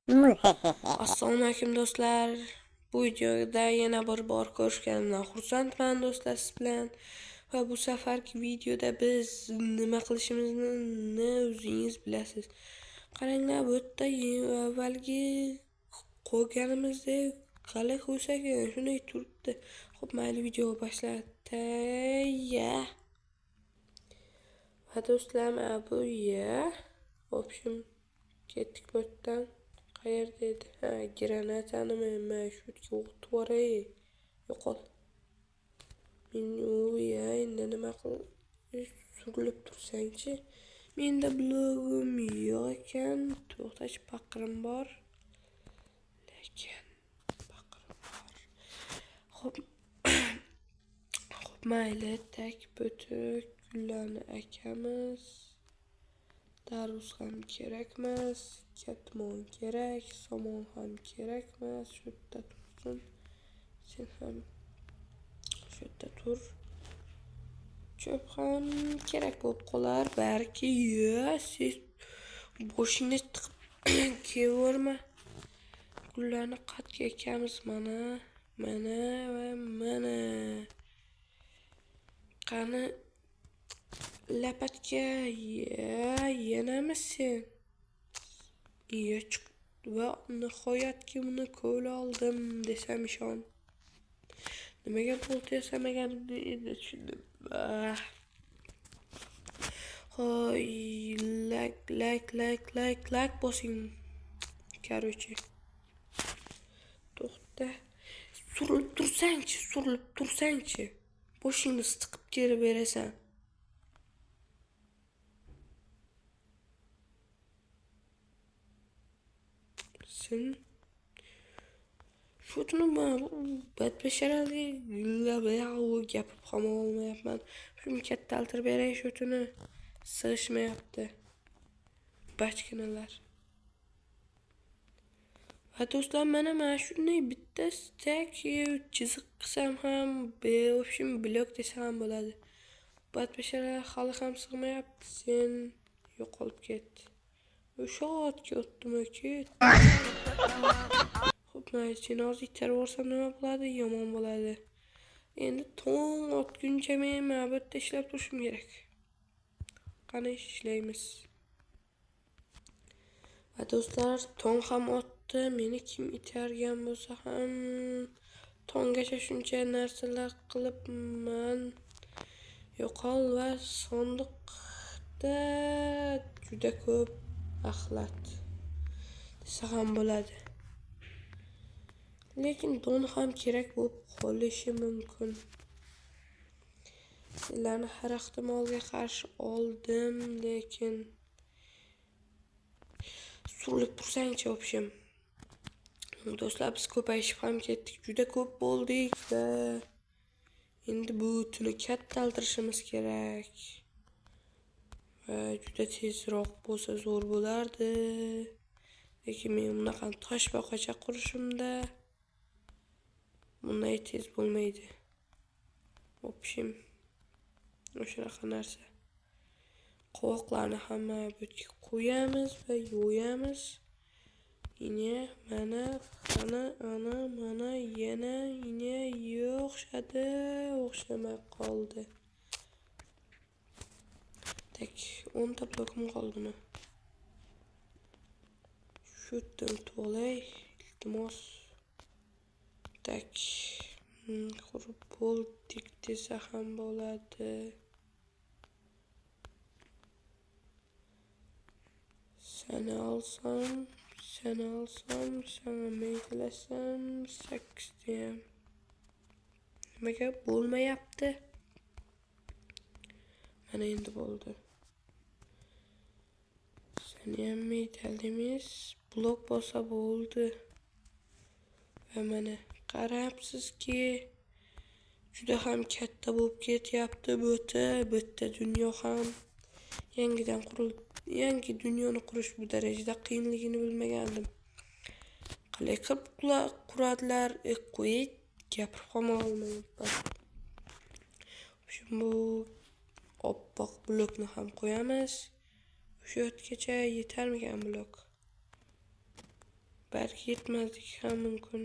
Assalomu alaykum do'stlar. Bu videoda yana bir bor ko'rishganimdan xursandman do'stlar siz bilan. Va bu safargi videoda biz nima qilishimizni o'zingiz bilasiz. Qaranglar, bu yerda avvalgi qo'yganimizdek qalay qo'ysak shunday turibdi. Xo'p, mayli video boshladi. Va do'stlar, mana bu ya. В общем, ketdik bu yerdan. Qayerda edi? Ha, granatani men shu yerga o'qitib yuboray. Yo'qol. Men u ya endi nima qil surilib tursangchi? Menda blogim yo'q ekan. To'xtash paqirim bor. Lekin paqirim bor. Xo'p. Xo'p, mayli, tak butuk gullarni ekamiz. Tarvuz ham kerakmas, ketmon kerak, somon ham kerakmas. Shu yerda tursin. Sen ham shu yerda tur. Cho'p ham kerak bo'lib qolar. Balki siz boshingni tiqib kelaverma. Gullarni qatga ekamiz mana, mana va mana. Qani lapatka, ya yanami sen? Ya chiq va nihoyatki buni ko'la oldim desam ishon. Nimaga bolta yasamaganimni endi tushundim. Hoy, like like like like like bosing. Короче. To'xta. Surilib tursangchi, surilib tursangchi. Boshingni siqib kelib berasan. Sen shuni badbasharalik gapirib ham olmayapman. Shuni kattaltirib beray shuni. Sig'ishmayapti. Bachkinalar. Va do'stlar, mana shunday bitta stak chiziq qilsam ham, в общем, blok desa ham bo'ladi. Badbasharalar hali ham sig'mayapti. Sen yo'qolib ket. O'sha otga o'tdim, ket. Xo'p, mayli, seni hozir itarib yuborsam nima bo'ladi? Yomon bo'ladi. Endi tong otguncha men mana bu yerda ishlab turishim kerak. Qani ishlaymiz. Va do'stlar, tong ham otdi. Meni kim itargan bo'lsa ham tonggacha shuncha narsalar qilibman. Yo'qol va sondiqda juda ko'p axlat desa ham bo'ladi. Lekin don ham kerak bo'lib qolishi mumkin. Sizlarni har ehtimolga qarshi oldim, lekin surilib tursangchi, общем. Do'stlar, biz ko'payishib ham ketdik, juda ko'p bo'ldik va endi bu tuni kattaltirishimiz kerak. Va juda tezroq bo'lsa zo'r bo'lardi. Lekin men bunaqa toshbaqacha qurishimda bunday tez bo'lmaydi. Общем, o'shanaqa narsa. Qovoqlarni hamma bu yerga qo'yamiz va yo'yamiz. Ine, mana, ana, ana, mana, yana, ine, o'xshadi, o'xshamay qoldi. Tak, 10 ta blokim qoldimi? Shu yerdan o'tib olay, iltimos. Tak, qurib bo'ldik desa ham bo'ladi. Seni olsam, seni olsam, sana meylasam, 8 deyam. Nimaga bo'lmayapti? Mana endi bo'ldi. Seni ham meytaldimiz. Blok bo'lsa bo'ldi. Va mana qarabsizki, juda ham katta bo'lib ketyapti bu yerda dunyo ham yangidan qurildi. Yangi dunyoni qurish bu darajada qiyinligini bilmagandim. Qalay qilib quradilar, qo'y, gapirib ham olmayapman. Shu bu oppoq blokni ham qo'yamiz. O'sha yergacha yetarmikan blok? Balki yetmasligi ham mumkin.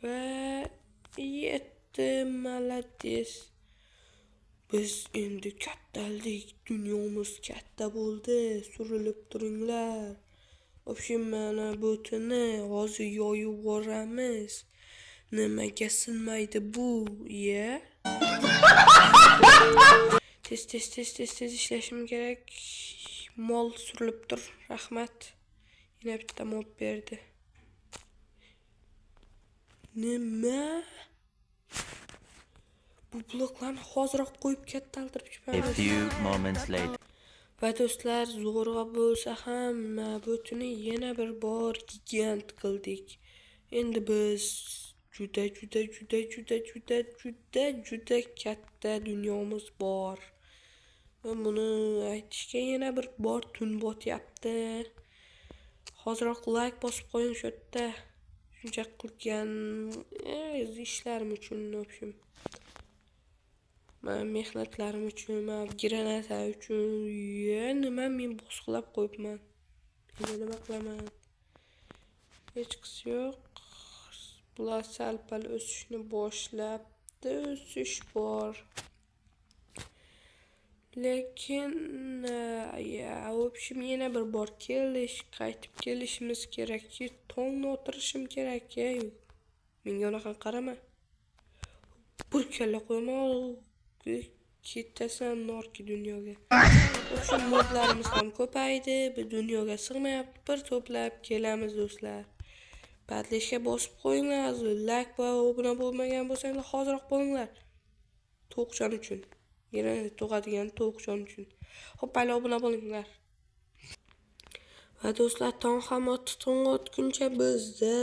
Va yetdi, молодец. Biz endi kattaldik, dunyomiz katta bo'ldi. Surilib turinglar. Общем, mana butuni hozir yoyib yuboramiz. Nimaga sinmaydi bu, ya? Tez tez tez tez tez ishlashim kerak. Mol surilib tur, rahmat. Yana bitta mob berdi. Nima? Bu bloklarni hoziroq qo'yib kattaltirib chiqamiz. A few moments later. Va do'stlar, zo'rg'a bo'lsa ham butuni yana bir bor gigant qildik. Endi biz juda juda juda juda juda juda juda katta dunyomiz bor. Va buni aytishga yana bir bor tun botyapti. Hoziroq like bosib qo'ying shu yerda. Shuncha qilgan ishlarim uchun, в общем. Men mehnatlarim uchun, men granata uchun, ya nima men bosqilab qo'yibman. Endi nima qilaman? Hech qisi yo'q. Bular sal-pal o'sishni boshlabdi, o'sish bor. Lekin ya, в общем, yana bir bor kelish, qaytib kelishimiz kerakki, tongni o'tirishim kerak, ey. Menga unaqa qarama. Bir kalla qo'yma, ketasan norki dunyoga. O'sha moblarimiz ham ko'paydi, bu dunyoga sig'mayapti. Bir to'plab kelamiz do'stlar. Podlishga bosib qo'yinglar, like va obuna bo'lmagan bo'lsanglar hoziroq bo'linglar. To'qson uchun. Yana tug'adigan to'qson uchun. Xo'p, mayli, obuna bo'linglar. Va do'stlar, tong ham otdi, tong otguncha bizda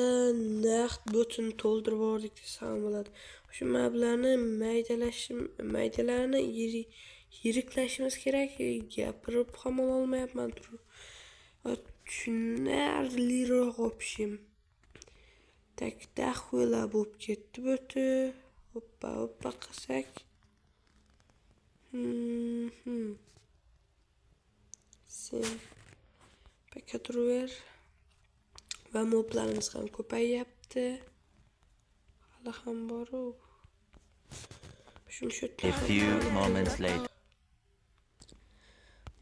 naqd butun to'ldirib yubordik desam ham bo'ladi. Shu mablarni maydalashim, maydalarni yiriklashimiz kerak. Gapirib ham ololmayapman turib. Tushunarliroq общем. Takda xula bo'lib ketdi buti. Hoppa hoppa qilsak. Sen paka turaver. Va moblarimiz ham ko'payyapti. Hali ham bor-u. Shu A few moments later.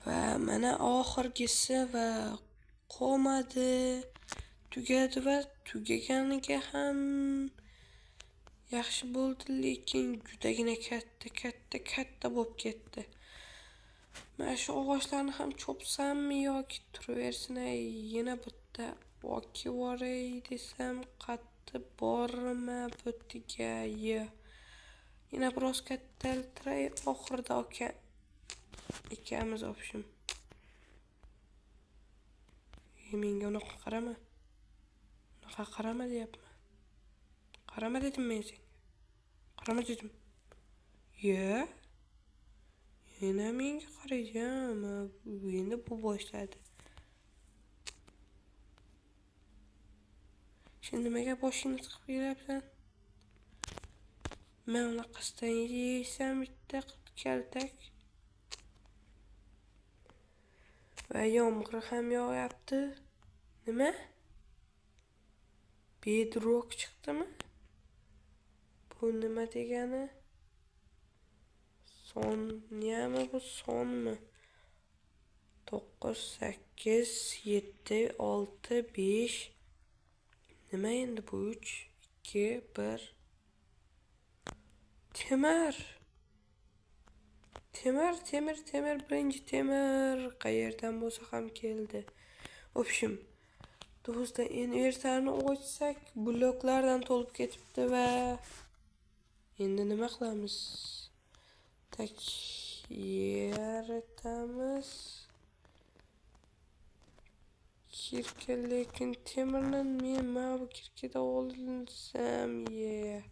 Va mana oxirgisi va qolmadi. Tugadi va tugaganiga ham yaxshi bo'ldi, lekin judagina katta katta katta bo'lib ketdi. Mana shu og'ochlarni ham chopsammi yoki turaversin, ey, yana bitta okib yuboray desam qatti borma butiga. Yana biroz kattaltiray, oxirida oka ikamiz общем. Menga unaqa qarama. Unaqa qarama deyapman. Qarama dedim men senga. Qarama dedim. Ya. Yana menga qaraydi, endi bu boshladi. Sen nimaga boshingni tiqib kelyapsan? Men unaqasidan yeysam bitta kaltak. Va yomg'ir ham yog'yapti. Nima? Bedrock chiqdimi? Bu nima degani? Sonyami bu, sonmi? 9 8 7 6 5. Nima endi bu? 3 2 1. Temir. Temir, temir, temir, birinchi temir qayerdan bo'lsa ham keldi. Общем, do'stlar, invertorni ochsak, bloklardan to'lib ketibdi va endi nima qilamiz? Tak yaratamiz. Kirka, lekin temirni men mana bu kirkada olsam, ye.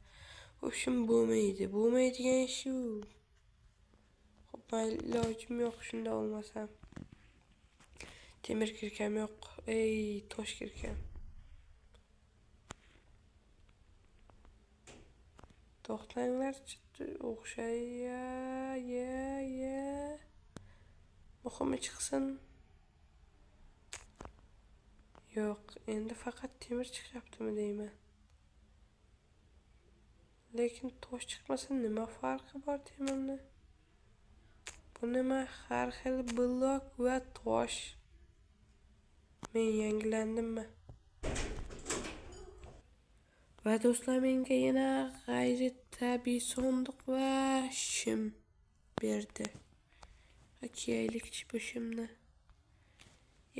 Общем, bo'lmaydi. Bo'lmaydigan shu. Xo'p, mayli, ilojim yo'q shunda olmasam. Temir kirkam yo'q. Ey, tosh kirkam. To'xtanglar, o'xshaya, ya, ya. Muhimi chiqsin. Yo'q, endi faqat temir chiqyaptimi deyman. Lekin tosh chiqmasa nima farqi bor temirni? Bu nima? Har xil blok va tosh. Men yangilandimmi? Va do'stlar, menga yana g'ayri tabiiy sondiq va shim berdi. Kiyaylikchi bu shimni.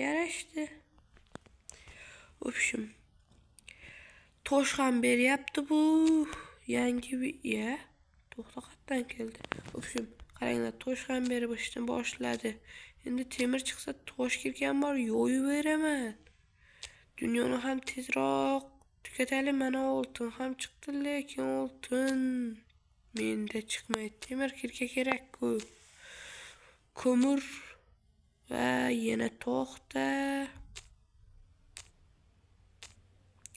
Yarashdi. O'pshim. Tosh ham beryapti bu. Yangi ya. To'xta, qayerdan keldi? O'pshim, qaranglar, tosh ham berib boshladi. Endi temir chiqsa tosh kirgan bor, yo'yib beraman. Dunyoni ham tezroq tugataylik. Mana oltin ham chiqdi, lekin oltin menda chiqmaydi. Temir kirka kerak-ku. Ko'mir va yana to'xta.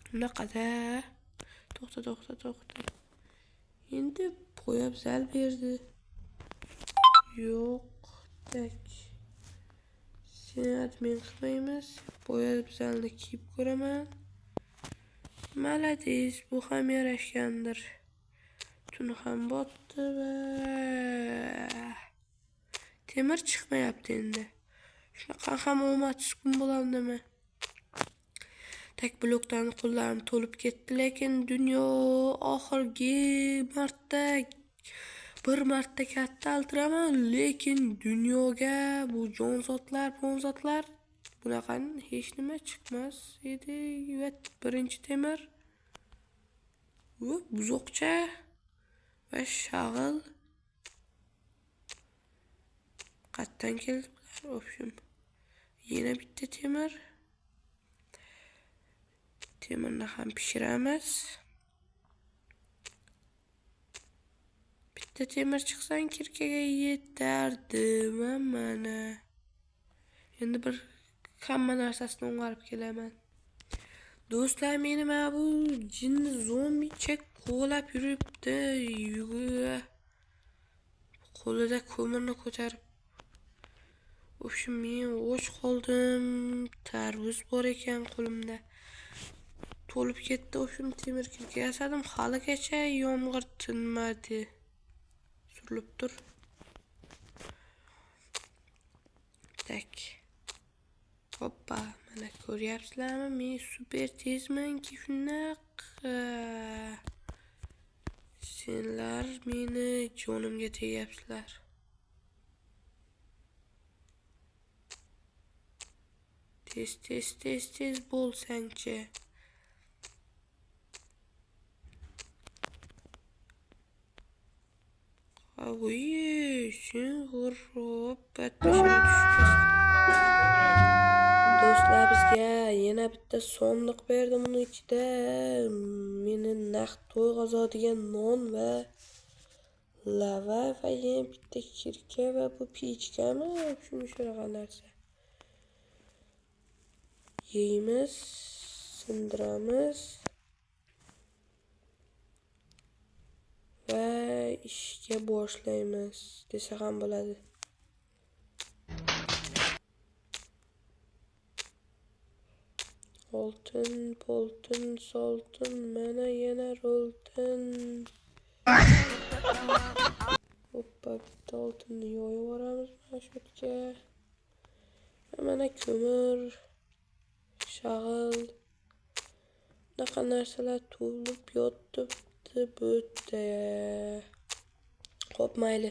Bunaqada. To'xta, to'xta, to'xta. Endi poyabzal berdi. Yo'q, tak. Seni admin qilmaymiz. Poyabzalni kiyib ko'raman. Malades, bu ham yarashgandir. Tun ham botdi va temir chiqmayapti endi. Shunaqa ham omadsiz kun bo'ladimi? Tak blokdan qo'llarim to'lib ketdi, lekin dunyo oxirgi marta bir marta katta altiraman, lekin dunyoga bu jonzotlar, ponzotlar bunaqa hech nima chiqmas edi. Va birinchi temir, bu buzoqcha va shag'il. Qayerdan keldi bular? O'pshim. Yana bitta temir. Temirni ham pishiramiz. Bitta temir chiqsang kirkaga yetardim mana. Endi bir hamma narsasini o'ng'arib kelaman. Do'stlar, meni mana bu jinni zombicha qo'lab yuribdi. Qo'lida ko'mirni ko'tarib. O'shim, men och qoldim. Tarvuz bor ekan qo'limda. To'lib ketdi. O'shim, temir kirka yasadim. Haligacha yomg'ir tinmadi. Surilib tur. Tak. Hoppa, mana ko'ryapsizlarmi? Men super tezmanki shunaqa. Senlar meni jonimga tegyapsizlar. Tez tez tez tez bo'lsangchi. Voy, sen g'urib Do'stlar, bizga yana bitta sondiq berdi. Buni ichida meni naqd to'yg'azadigan non va lava va yana bitta kirka va bu pechkami, shunaqa narsa. Yeymiz, sindiramiz va ishga boshlaymiz desa ham bo'ladi. Oltin, poltin, soltin, mana yana roltin. Hoppa, bitta oltinni yoyib yuboramiz mana shu yerga. Mana ko'mir, shag'il, bunaqa narsalar to'lib yotibdi bu yerda. Xo'p, mayli.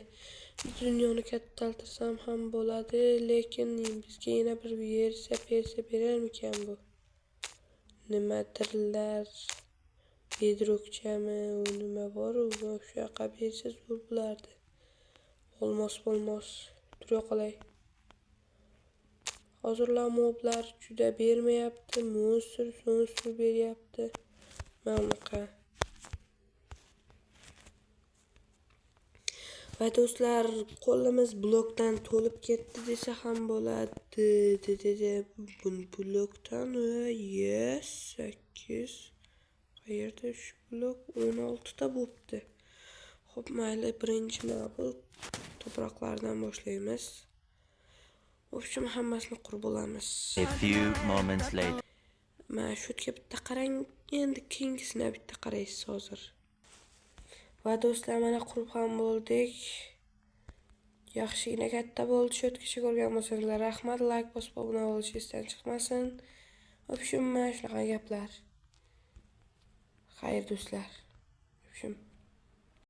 Dunyoni kattaltirsam ham bo'ladi, lekin bizga yana bir bersa berarmikan bu? Nimadirlar, bedrokchami, u nima bor, u shu yoqqa bersa zo'r bo'lardi. Olmos bo'lmos, tura qolay. Hozirlar moblar juda bermayapti, monster beryapti. Mana bunaqa. Va do'stlar, qo'limiz blokdan to'lib ketdi desa ham bo'ladi. Blokdan yes, 8. Qayerda shu blok? 16 ta bo'pti. Xo'p, mayli, birinchi mana bu to'proqlardan boshlaymiz. O'pshim, hammasini qurib olamiz. A few moments later. Mana shu yerga bitta qarang, endi keyingisina bitta qaraysiz hozir. Va do'stlar, mana qurib ham bo'ldik. Yaxshigina katta bo'ldi. Shu yergacha ko'rgan bo'lsangizlar, rahmat. Like bosib obuna bo'lish esdan chiqmasin. Общем, mana shunaqa gaplar. Xayr do'stlar. Общем.